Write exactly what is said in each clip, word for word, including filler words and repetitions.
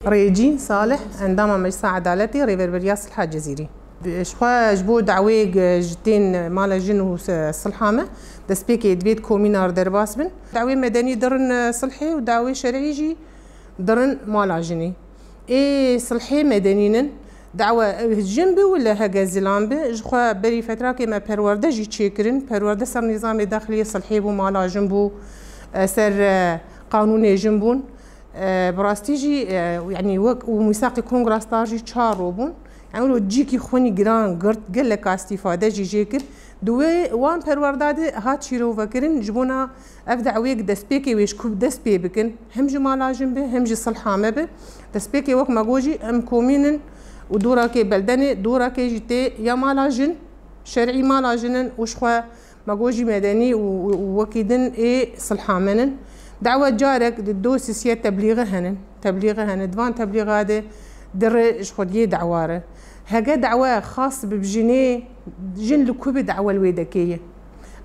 Rêcî Salih, endama Meclisa Edaletê, Rêverberiya Silha Cizîrî. Ji xwe ji bo daweyek ji tên mala jin û se-, silha me, destpêkê divê di komîna re derbas bin. Dawê medenî dirin, e, silhê û dawê şerî jî dirin mala jinê. Ê silhê medenî nin, dawe jin bi wile hege zilam bi, ji xwe berî fetrakê me perwerde jî çêkirin. Perwerde ser nîzamê daxiliyê silhê bû, mala jin bû, e, ser, e, qanûnê jin bûn. E, bi rastî jî, e, yanî wek û mîsaqê Kongra Star jî çar ro bûn. Yanî wilo cîkî xwinî giran girt, gelek îstîfade jî jê kir. Di wê wan perwerda de hat şîrovekirin, ji bona ev dawêk destpêkê wê ji ku dest pê bikin. Hem ji mala jin be, hem ji silha me be. Destpêkê wek me got jî em komîn in û dorakê beldenê, dorakê jî tê ya mala jin, şerî mala jin in û ji xwe me got jî medenî û, û, û wekî din ê silha me nin. Dawe carek di do sisiye teblîxi henin. Teblîxi henin. Di van teblîxa de dire ji xwediyê dawa re. Hege dawe xas bi jinê, jin li ku bi dawe li wê dekê ye.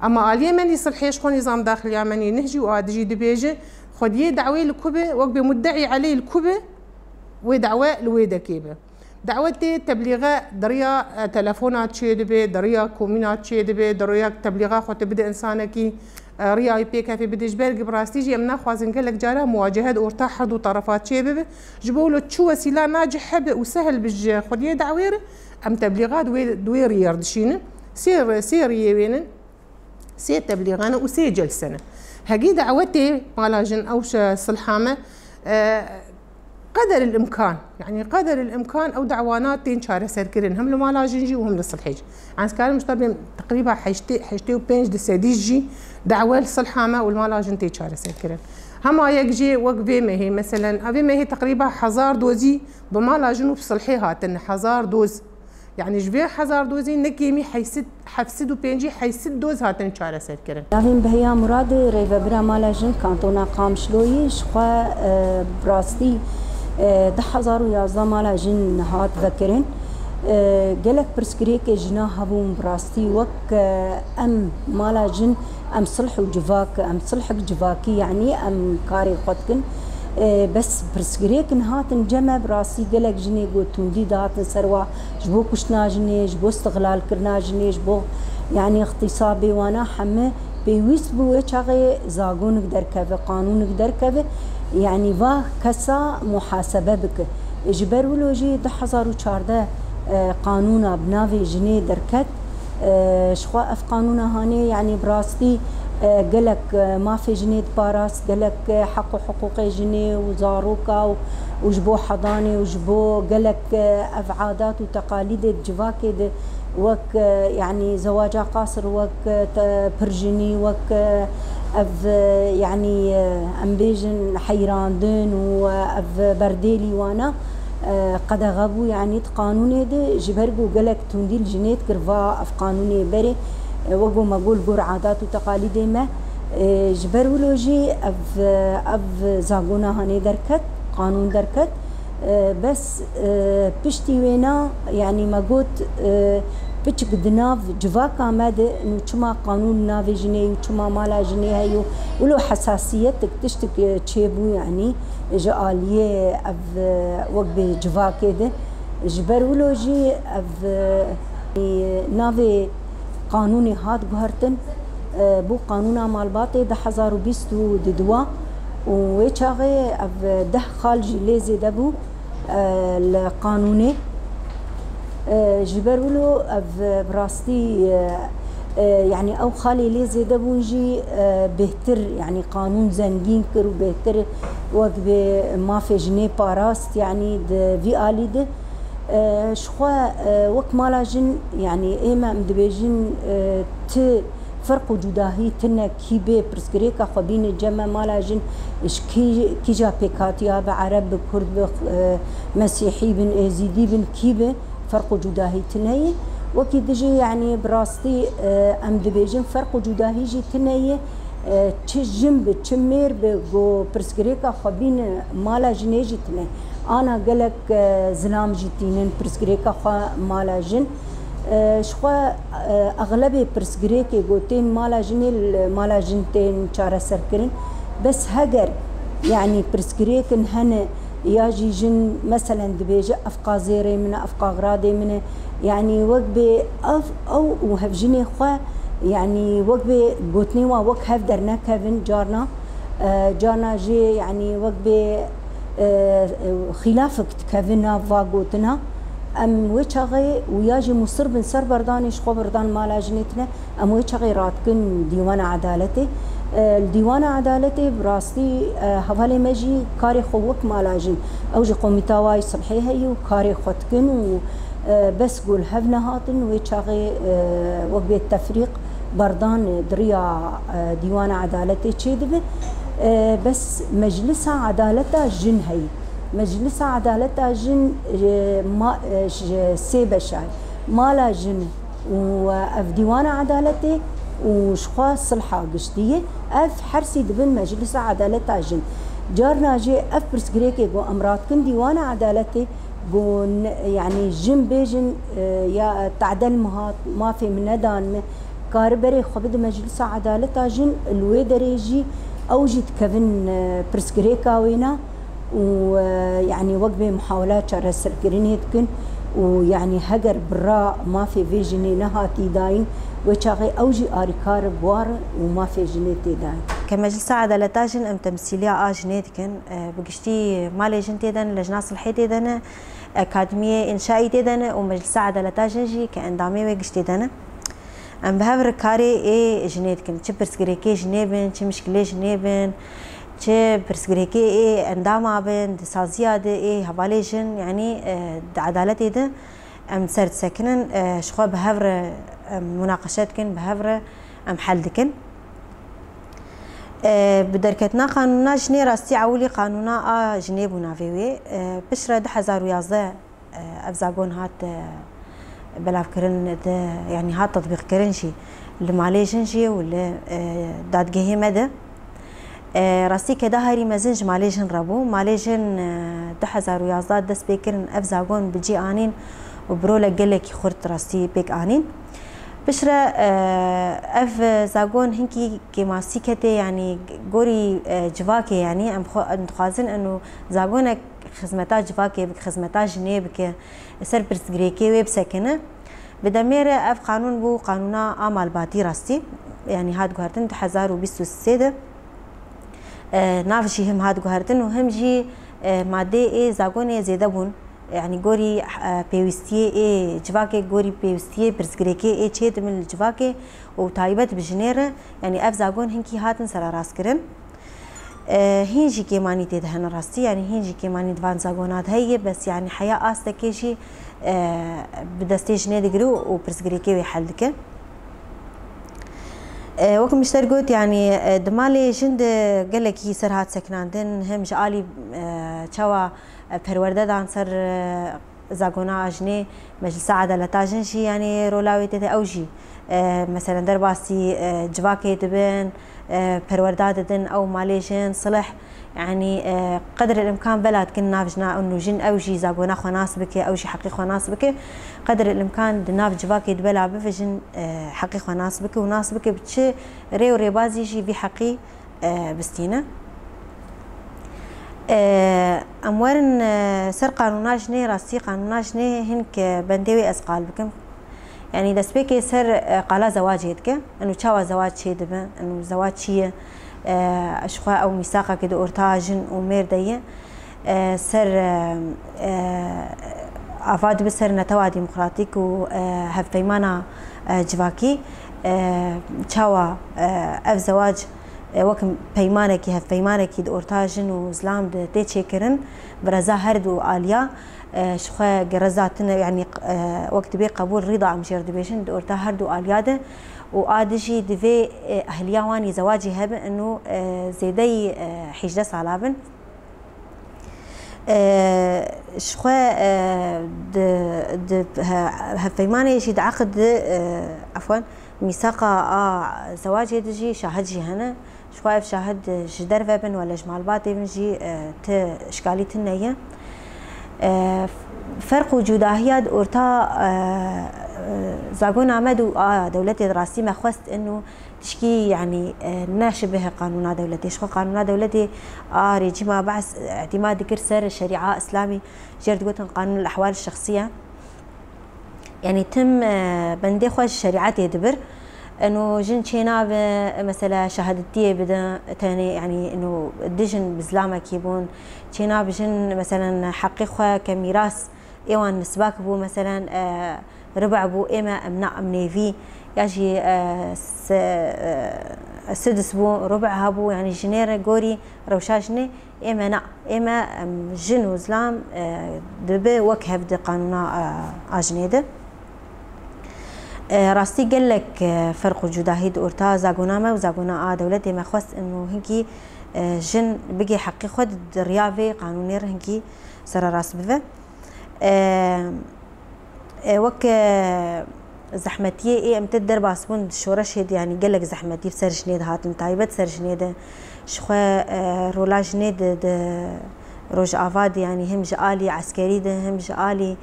Ama aliyê me nî silhê ji xwe nîzam daxiliya me nî nihcî û adijî dibêje, xwediyê dawê li ku bi, wek bê muddeî eleyh li ku bi, wê dawe li wê dekê bi. Dawetê teblîxe di riya, e, telefona çêdibe, di riya komîna çêdibe, di riya teblîxa xwe tu bide însanekî, e, riya wî pêkevê bide. Ji ber ku bi rastî jî em naxwazin gelek cara muwacehet orta her du terefa çêbibe. Ji bo wilo çi wesîla nacih hebe û sehil bi ji xwediyê dawê re, em teblîxat wê, di wê riyê re dişînin. Sê re-, sê riyê wê nin. Sê teblîxane û sê celsene. Hegî dawetê mala jin ew şe-, silha me, e, qeder el imkan, yanî qeder el imkan ew dawana tên çareserkirin. Hem li mala jin jî û hem li silhê jî. Yanî ez karim ji te bêm teqrîba heştê, heştê û pênc di sedî jî dawe li silha me û li mala jin tê çareserkirin. Hema yek jî wek vê mehê, meselen, a vê mehê teqrîba hezar dozî bi mala jin û bi silhê hatin, hezar doz. Yanî ji vê hezar dozî ne kêmî heyşt sed, heft sed û pêncî heyşt sed doz hatin çareserkirin. Navê min Behiya Murad e, rêvebira mala jin kantona Qamişloyê. Ji xwe, e, bi rastî, e, du hezar û yazdeh mala jin hat vekirin. E, gelek pirsgirêkê jina hebûn bi rastî wek, e, em mala jin Em silh û civak, em silhek civakî, yanî em karê xwe dikin. E, bes pirsgirêk in hatin cem me, bi rastî gelek jinê got tundî dihatin ser wa, ji bo kuştina jinê, ji bo istixlalkirina jinê, ji bo, yanî, îxtîsabê wana heme pêwîst bû wê çaxê zagonik derkeve, qanûnik derkeve, yanî va kesa muhasebe bike. Ji ber wilo jî du hezar û çardeh, e, qanûna bi navê jinê derket. E, ji xwe ev qanûna hanê, yanî bi rastî, e, gelek, e, mafê jinê diparast, gelek, e, heq û hiqûqê jinê û zaroka û, û ji bo hedanê û ji bo gelek, e, ev adat û teqalîdê di civakê de wek, e, yanî zewaca qasir, wek, e, te-, pirjinî, wek, e, ev, e, yanî, e, em bêjin heyrandin û, e, ev berdêlî wana, e, qedexe bû, yanî di qanûnê de ji ber ku gelek tundî li jinê dikir va ev qanûnê berê, e, wek ku me got li gor adat û teqalîdê me, e, ji ber wilo jî ev, ev zagona hanê derket, qanûn derket. E, bes, e, piştî wêna, yanî me got, e, piçik di nav civaka me de nû çima qanûn navê jinê û çima mala jinê heye û wilo hesasiyetik tiştik, e, çêbû, yanî ji aliyê ev, e, wek bê civakê de. Ji ber wilo jî ev, e, navê qanûnê hat guhertin, e, bû qanûna malbatê du hezar û bîst û diduwa û wê çaxê ev deh xal jî lê zêde bû, e, li qanûnê. E, ji ber wilo ev bi rastî, e, e, yanî ew xalê lê zêde bûn jî, e, bêhtir, yanî qanûn zengîn kir û bêhtir wek bê mafê jinê parast, yanî di vî alî de. E, ji xwe, e, wek mala jin, yanî ê me em dibêjin, e, ti ferq û cudahî tine kî bê, pirsgirêka xwe bîne cem me mala jin, ji kî-, kîja pêkhatiya be, ereb be, kurd be, e, mesîhî bin, êzîdî bin, kî be, ferq û cudahî tine ye. Wekî dijî, yanî bi rastî, e, em dibêjin ferq û cudahî jî tine ye. E, çi jin bi, çi mêr bi, ku pirsgirêka xwe bîne mala jinê jî tine. Ana gelek, e, zilam jî tînin pirsgirêka xwe mala jin. E, ji xwe, e, exlebê pirsgirêkê ku tên mala jinê li mala jin tên çareserkirin. Bes heger, yanî pirsgirêkin hene, Ya jî jin meselen dibêje, ev qazêrê min e, ev qaxiradê min e. Yanî wek bê ev, ew û hevjinê xwe, yanî wek bê gotinê wan wek hev dernekevin carna. E, carna jî yanî wek bê, e, xîlafek dikevin nav va gotina. Em wê çaxê û ya jî musir bin ser berdanê ji xwe berdan mala jinê tine. Em wê çaxê radikin Dîwana Edaletê. E, li Dîwana Edaletê bi rastî, e, hevalê me jî karê xwe wek mala jin, ew jî komîta wa yî silhê heye û karê xwe dikin û, e, bes ku li hev nehatin wê çaxê, e, wek bê tefrîq berdan, e, di riya, e, Dîwana Edaletê çêdibe. E, bes Meclisa Edaleta Jin heye. Meclisa Edaleta Jin, e, ma-, e, ji sê beşa ye. Mala jin û ev Dîwana Edaletê û ji xwe silha giştî ye. Ev hersî dibin Meclisa Edaleta Jin. Carna jî ev pirsgirêkê ku em radikin Dîwana Edaletê, ku ne-, yanî jin bêjin, e, ya tadel min hat, mafê min nedan min, kari berê xwe bide Meclisa Edaleta Jin, li wê derê jî ew jî dikevin, e, pirsgirêka wêna. û, e, yanî wek bê muhawela çareserkirinê dikin û yanî heger bira mafê vê jinê nehatî dayîn, wê çaxê ew jî arîkar e, bi war e û mafê jinê tê dayîn. Ke Meclisa Edaleta Jin em temsîliya a jinê dikin, e, bi giştî malê jin tê de ne, Lejna Silhê tê de ne, Akademiyê Înşaî tê de ne û Meclisa Edaleta Jin jî ke endamê wê giştê de ne. Em bi hev re karê ê jinê dikin. Çi pirsgirêkê jinê bin, çi mişkilê jinê bin, çi pirsgirêkê ê endama bin, di saziya de ê hevalê jin, yanî, e, di edaletê de em ser disekinin, e, ji xwe bi hev re em munaqeşe dikin, bi hev re em hel dikin. E, bi derketina qanûna jinê rastî ewilî qanûna a jinê bû navê wê. E, piştre du hezar û yazdeh ev zagon hat, e, belavkirin, di, yanî hat tetbîqkirin jî li malê jin jî û li, e, dadgehê me de. E, rastî keda herî mezin ji malê jin re bû. Malê jin, e, du hezar û yazdeh dest pê kirin ev zagon bi cî anîn û bi rolek gelekî xurt rastî pêk anîn. Piştre, e, ev zagon hinkî kêmasî ketê, yanî gorî, e, civakê, yanî em xwe, em dixwazin eno zagonek xizmeta civakê bike, xizmeta jinê bike, ser pirsgirêkê wê bisekine. Bi demê re ev qanûn bû qanûna a malbatî rastî, yanî hat guhertin du hezar û bîst û sê de. E, nav jî him hat guhertin û him jî, e, madê ê zagonê zêde bûn. Yanî gorî, e, pêwîstiyê ê civakê, gorî pêwîstiyê pirsgirêkê ê çê dibin li civakê û taybet bi jinê re, yanî ev zagon hinkî hatin serarastkirin. E, hîn jî kêmanî tê de hene rastî, yanî hîn jî kêmanî di van zagona de heye, bes yanî heya astekê jî, e, bi destê jinê digire û pirsgirêkê wê hel dike. E, wek min ji te re got, yanî, e, di malê jin de gelekî ser hat sekinandin, hem ji alî, e, çawa, e, perwerde dan ser, e, zagona a jinê, Meclisa Edaleta Jin jî, yanî rola wê tê de ew jî, e, meselen derbasî, e, civakê dibin, e, perwerda didin ew malê jin, silih, yanî, e, qedr el imkan bela dikin nav jina û jin ew jî zagona xwe nas bike, ew jî heqî xwe nas bike. Qedr el imkan di nav civakê de bela bive jin, e, heqî xwe nas bike û nas bike bi çi rê û rêbazî jî vî heqî e, bistîne. E, em werin, e, ser qanûna jinê, rastî qanûna jinê hin ke bendê wê ez qal bikim. Yanî destpêkê ser, e, qala zewacê dike. Eno çawa zewac çê dibe? Eno zewac çi ye? E, ji xwe ew mîsaqekê di orta jin û mêr de ye. E, ser, e, e, ava dibe ser netewa demokratîk û, e, hevpeymana, e, civakî, e, çawa, e, ev zewac, e, wek peymanekî, hevpeymanekî di orta jin û zilam de tê çêkirin, bi reza her du aliya, e, ji xwe reza tune, yanî, e, wek dibê qebûl, rîda em jê re dibêjin, di orta her du aliya de û a di jî divê, e, ehliya wan yî zewacî hebe, ino, e, zêdeyî, e, hîjdeh sala bin. E, ji xwe, e, di, di he-, hevpeymanê jî di eqd di, e, efwan, mîsaqa a zewacê di jî şahid jî hene. Ji xwe ev şahid ji derve bin wele ji malbatê bin jî, e, ti işkalî tune ye. E, ferq û cudahiya di orta, e, Zagoname du a dewletê rastî me xwest inu tişkî, yanî, e, ne şibih qanûna dewletê. Ji xwe qanûna dewletê a rejîma Be's îtîmad dikir ser şerîa îslamî, jê re digotin qanûn el-ehwal şexsî ye. Yanî tim, e, bendê xwe ji şerîetê dibir. Eno jin çênabe, mesela şehadetiyê bide, tenê, yanî eno dijin bi zilamekî bûn. Çênabe jin, meselen, heqê xwe ke mîras ê wan nisbak bû, meselen, e, rubi bû, ê me em na, em nêvî, ya jî, e, se-, e, sudus bû, rubi hebû, yanî jinê re gorî rewşa jinê, ê me na, ê me, em, jin û zilam, e, dibe wek hev di qanûna, e, a jinê de. E, rastî gelek, e, ferq û cudahî di orta zagona me û zagona a dewletê me xwest inu hinkî, e, jin bigê heqê xwe di, di riya vê qanûnê re hinkî sererast bive. E, e, wek, e, zehmetiyê ê em tê derbas bûn di şoreşê de, yanî gelek zehmetî bi ser jinê de hatin, taybet ser jinê de. Ji xwe, e, rola jinê di, di Rojava de, yanî him ji alî eskerî de, him ji alî,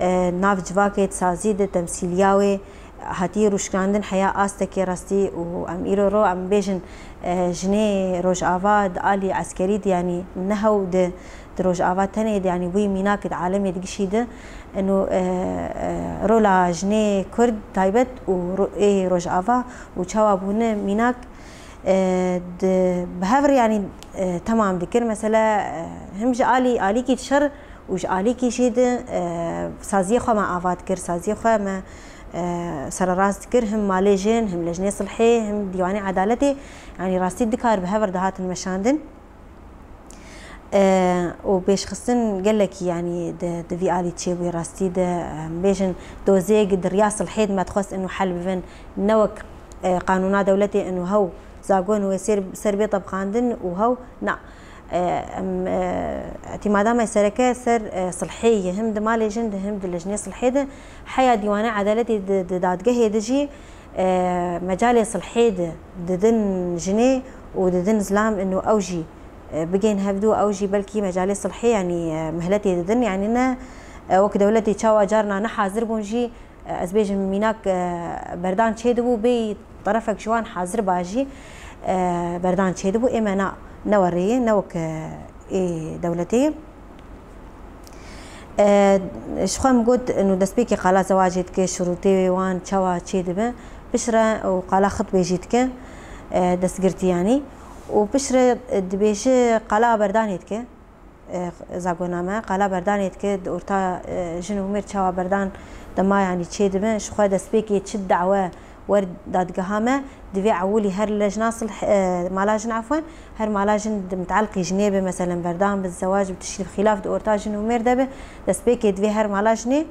e, nav civakê de, sazî de, temsîliya wê hatiye rûşkandin heya astekê rastî û em îro ro em bêjin, e, jinê Rojava di alî eskerî de, yanî ne hew di, di Rojava tenê de, yanî bûyî mînak di alemê digişî de. Eno, e, e, rola jinê Kurd taybet û ro-, ê Rojava û çawa bûne mînak, e, di, bi hev re, yanî, e, temam dikir. Mesela, e, him ji alî, alîkî şer û ji alîkî jî di, e, saziyê xwe me ava dikir, saziyê xwe me, e, sererast dikir, him malê jin, him lejnê silhê, him dîwanê edaletê, yanî rastî dikar bi hev re dihatin meşandin. E, û pêşxistin gelekî, yanî di, di vî alî çêbûyî rastî de, em bêjin dozêk di riya silhê de me dixwest inu hel bibin, ne wek, e, qanûna dewletê inu hew zagon wê ser, ser bê tebqandin û hew na. E, em, e, îtîmada me sereke ser, e, silhê ye. Him di malê jin de, him di lejnê silhê de. Heya dîwana edaletê di, di dadgehê de jî, e, mecalê silhê de didin jinê û didin zilam inu ew jî, e, bigên hevdû, ew jî belkî mecalê silhê, yanî, e, mihletê didin. Yanî ne, e, wek dewletê çawa carna ne hazir bûn jî, e, ez bêjim mînak, e, berdan çêdibû, bêyî terefek ji wan hazir ba jî, e, berdan çêdibû, ê me na, ne werê ye, ne wek, e, ê dewletê ye. E, ji xwe min got, inu destpêkê qala zewacê dike, şirûtê wan çawa çêdibe, piştre û qala xitbê jî dike, e, destgirtî yanî. Û piştre, e, dibêje qala berdanê dike. E, zagona me qala berdanê dike, di orta, e, jin û mêr çawa berdan dema, yanî, çêdibe. Ji xwe destpêkê çi dawe wer dadgeha me, divê ewilî her lejna silh, e, mala jin, efwen, her mala jin di miteelqî jinê be, meselen, berdan bi, zewac bi, tiştî xîlaf di orta jin û mêr de be, destpêkê divê her mala jinê,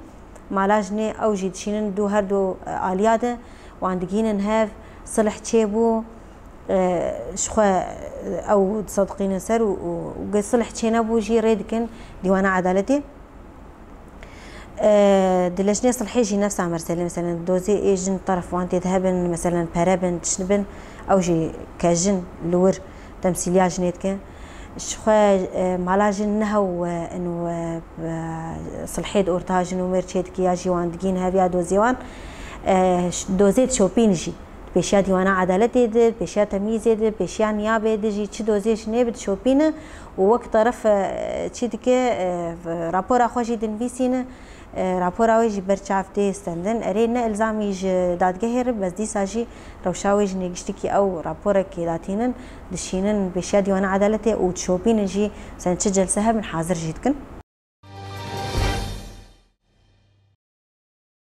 mala jinê ew jî dişînin du, her du, e, aliya de, wan digihînin hev, silh çêbû, e, ji xwe, e, ew disedeqînin ser û, û, û ge silh çênebû jî rê dikin dîwana edaletê. E, di lejnê silhê jî nefsa merselê, meselen, dozê ê jin teref wan tê de hebin, meselen, pere bin, tişt bin, ew jî ke jin li wir temsîliya jinê dike. Ji xwe, e, mala jin ne hew, e, ino, e, e, silhê di orta jin û mêr çê dike ya jî wan digîn hev ya dozê wan. E, ş-, dozê dişopîn jî. Pêşiya dîwana edaletê de, pêşiya temyîzê de, pêşiya niyabê de jî çi dozê jinê bi dişopîne û wek teref, e, çi dike, e, v-, rapora xwe jî dinivîsîne, e, rapora wê jî ber çav tê stendin. Erê ne ilzamî ji dadgehê re, bes dîsa jî rewşa wê jî nêgiştikî ew raporekê datînin, dişînin pêşiya dîwana edaletê û dişopînin jî, sen çi celse hebin hazir jî dikin.